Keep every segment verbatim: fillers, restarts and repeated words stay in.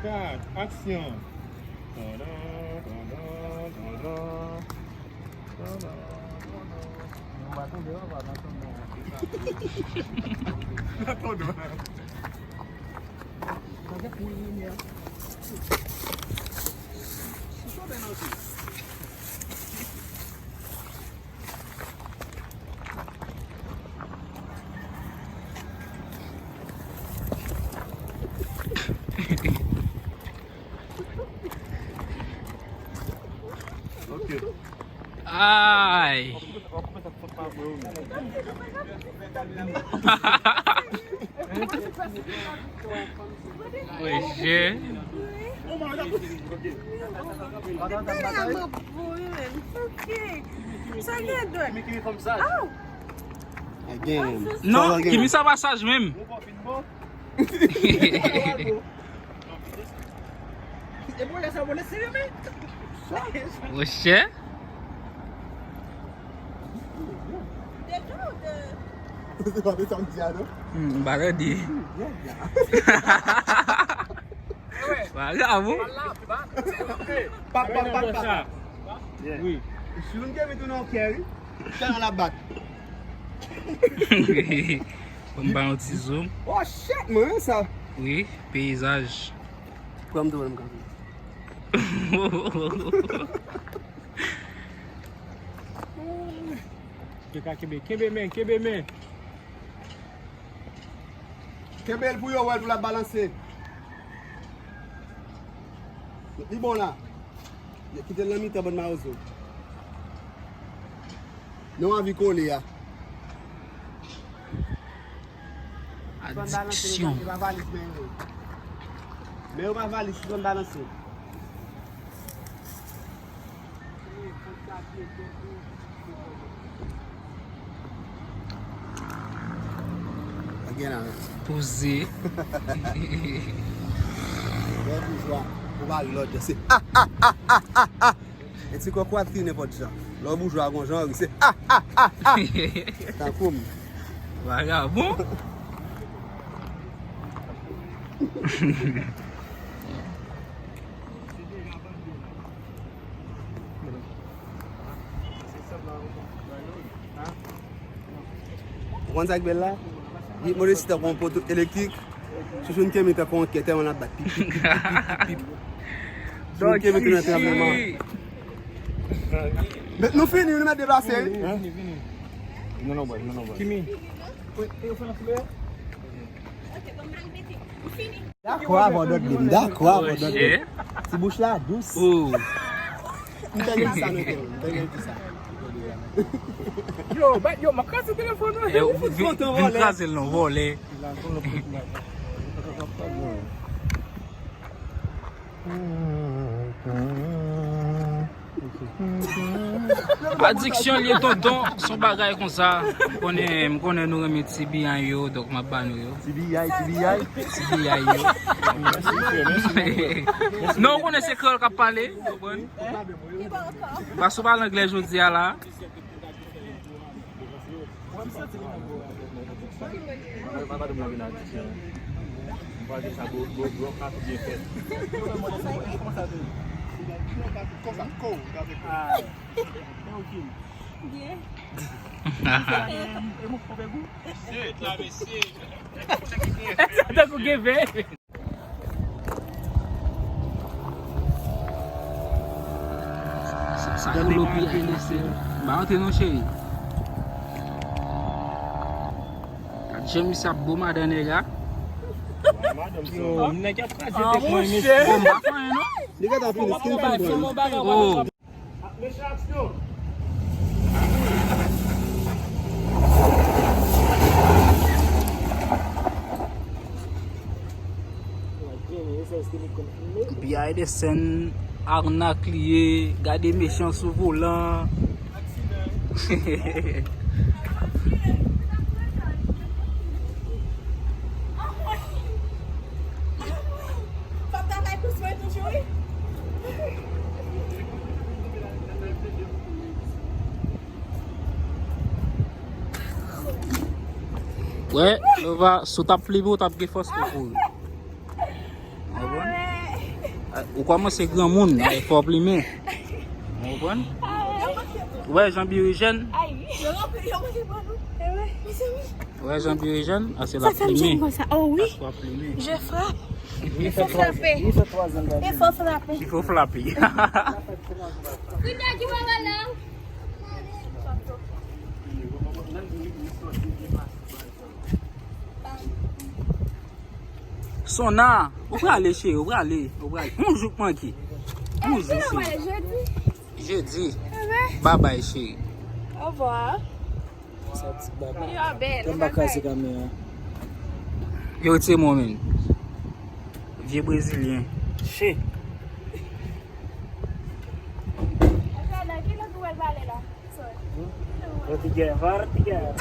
Kat, aksyon. Tandan, tandan, tandan. Tandan, tandan. Mwen pa tande, mwen pa tande. Nan tande. Gade pou limyè. Sou chòdè nan tou. Ok. Ay. Wè, jè. Sa gen dwèt. Aw! Again. Non, Kimi sa pa saj menm. Monchè. Hmm, m pa tande. Pa grav, o. Pa, pa, pa, pa, pa. Wi. Si nou te vin tounen yon kè, wi. Tèlman l ap bat. Ban m ba yon ti zoom. Oh shit, mwen renmen sa. Wi, peyizaj. Pran m tou, m kanpe. Yo ka kenbe, kenbe men, kenbe men. Kenbe l pou yo wè l pou l ap balanse. Li bon la. Yo kite l nan mitan bann mawozo. Nou anvi kole a. Adiksyon. Men yo pa valis, li konn balanse. Poze. Lè boujwa, ou mari lòt jan, se ah, ah, ah, ah, ah, ah. E ti kòkòt ki nenpòt jan. Lè w boujwa gon jan ri, se ah, ah, ah, ah. Tankou m. Vagabon. Ou konn sa k bèl la? Ritm de si tankou yon poto elektrik. Chouchoun Kemi tankou yon kè tèlman l ap bat. Pip, pip, pip, pip, pip. Chouchoun Kemi tounen tranbleman. Met nou fini, nou mèt deplase, wi. Hein? Non, non, boy, non, non, boy. Kimi. Dakò avè w, Dòdli, m dakò avè w, Dòdli. Ti bouch la dous. Oh. M te gen sa nan kè m, m te gen ti sa. Yo, ba, yo, m ap kraze telefòn ou. Eh, ou vin, vin kraze l non, vòlè. Adiksyon l ye tonton, se yon bagay konsa. M konnen, m konnen nou renmen T B I yo, donk m ap ba nou yo. T B I, T B I. T B I yo. Non, ou konnen se kreyòl k ap pale, ou konprann? Paske w pale anglè jodi a la. Sa tankou gen ven. Sa, sa k dlo pi a N S L. Ba antre non, cheri. Gad jan misye ap bo madan nèg la. Yo, nèg ap kraze tèt mwen, mesye. Bon, m pa fè anyen, non. Li gentan fini, skin fin pran. Oh. Mesye, aksyon! Behind the scene, arnak li ye, gade mechan sou volan. Fòk travay plis mwen toujou, wi. Wè, Lova, si w t ap pli bon, w t ap gen fòs pou kouri. Konprann? Ou kòmanse granmoun, e fò plimen. Ou konprann? Ou wè jan Birijèn? Ou wè jan Birijèn? Ase l ap plimen. Ase w ap plimen. Je frappe. Il faut frapper. Il faut frapper. Il faut frapper. Kounye a ki wè wè la. Sona, ou prale cheri, ou prale, ou prale. Yon jou k manke. Yon jou cheri. Jedi. Babay cheri. Obwa. Sa ti baba. Yo bèl. Tèm pa kraze kamera. Yo retire mwen menm. Vye brezilyen. Shit. Portugais, Portugais.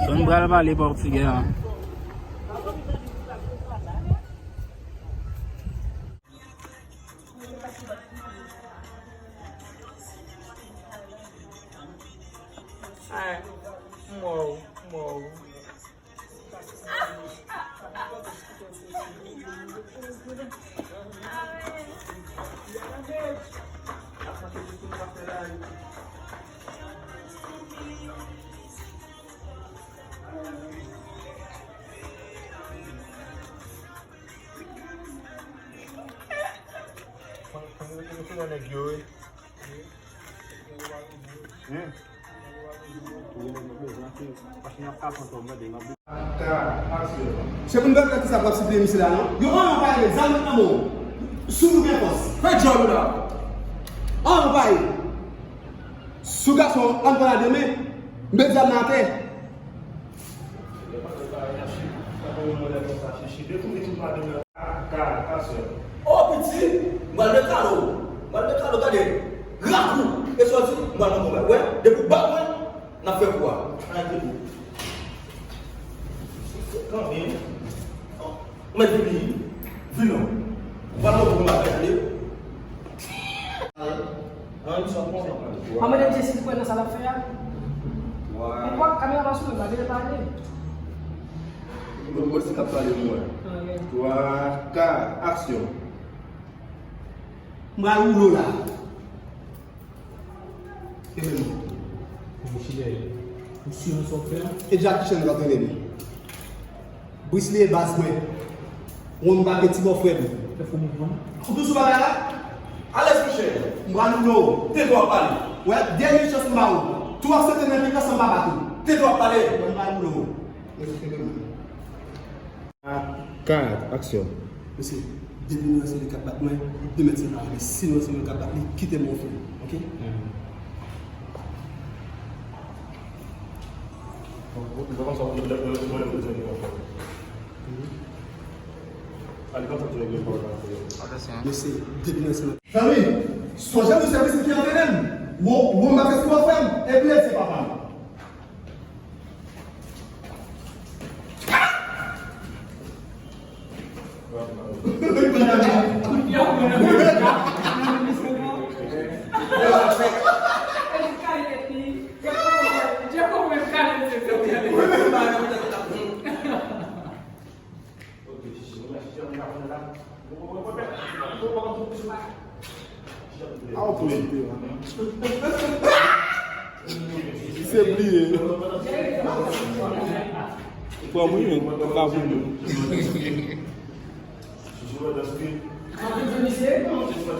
Sòn pral pale pòtigè a. Alright. Mò, mò. Se pou n gade kisa k ap sipliye misye la, non? Yo, ann pa ale, zam nan nan men w. Sou nou gen fòs. Fè djòl ou la. Ann pa ale. Sou gason, ann pa ale demen. Met zam nan atè. O piti, m pral met kalo. M pral met kalo, gade. Rakou. E sòti, m pral pran konbay. Wè, depi w bat mwen, n ap fè kou a. Arete kou. Kanpe. Ou mèt vini. Vin non. Ou pral montre konbay, gade. Mwen mande Jesse si l kwè nan sa l ap fè a. Mwen kwè kamera pa sou mwen, pa vle pale. Mwen, mwen se k ap pale, mwen. Twa, kat, aksyon. M pral woule w la. E menm. Mwen chile. Ou si nan sa w fè a? E Jackie Chan k ap trennen li. Brisly e baz mwen. Wonba gen ti bò frè m. Fè fo mouvman. Ou tou sou bagay la? Alèz monchè. M pral woule w. Te dwa pale. Wè, dènye chans m ba ou. Tou ap sete nan mitan san m pa bat ou. Te dwa pale. Mwen m pral woule w. Mwen se fè menm. Kat, aksyon. Mesye, depi nou wè se li k ap bat mwen, demen se pa mwen. Si nou wè se mwen k ap bat li, kite m ofri l, oke? Mesye, depi nou wè se mwen. Zanmi, sonje nou se misye ki antrene m. Wonba se sou frè m, e plezi papa m. A w pwofite la. Se bliye. Pran mwen, men, pa voye.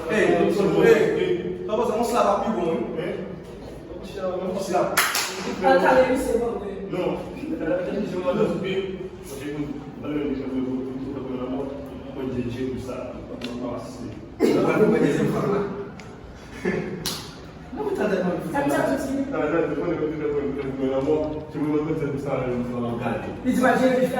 Hey, hey, papa, sa, yon slap ap pi bon, wi. Yon slap. Al kale misye, bon, wi. Non. Li di pa jere pis la.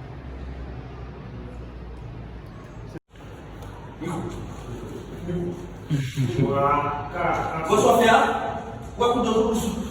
Wè sa w fè a? Wè kout dlo tou.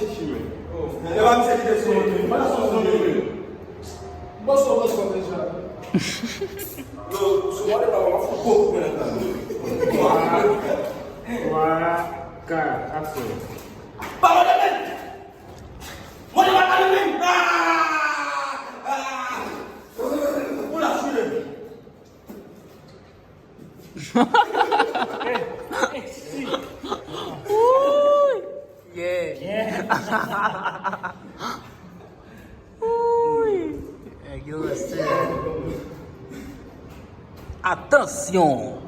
ti chimen. E pa misye ki te sou mwen. Mwen la sou mwen. Mwen sou mwen sou deja. Yo, sou mwen pa mwen fout gwo koupe nan kan. Twa, twa, kat, aksyon. Pa mwen de men. Mwen de pa de men. Ah! Ah! Ou la sou le. Uy! Yeah! Uy! Nèg yo reste. Atansyon!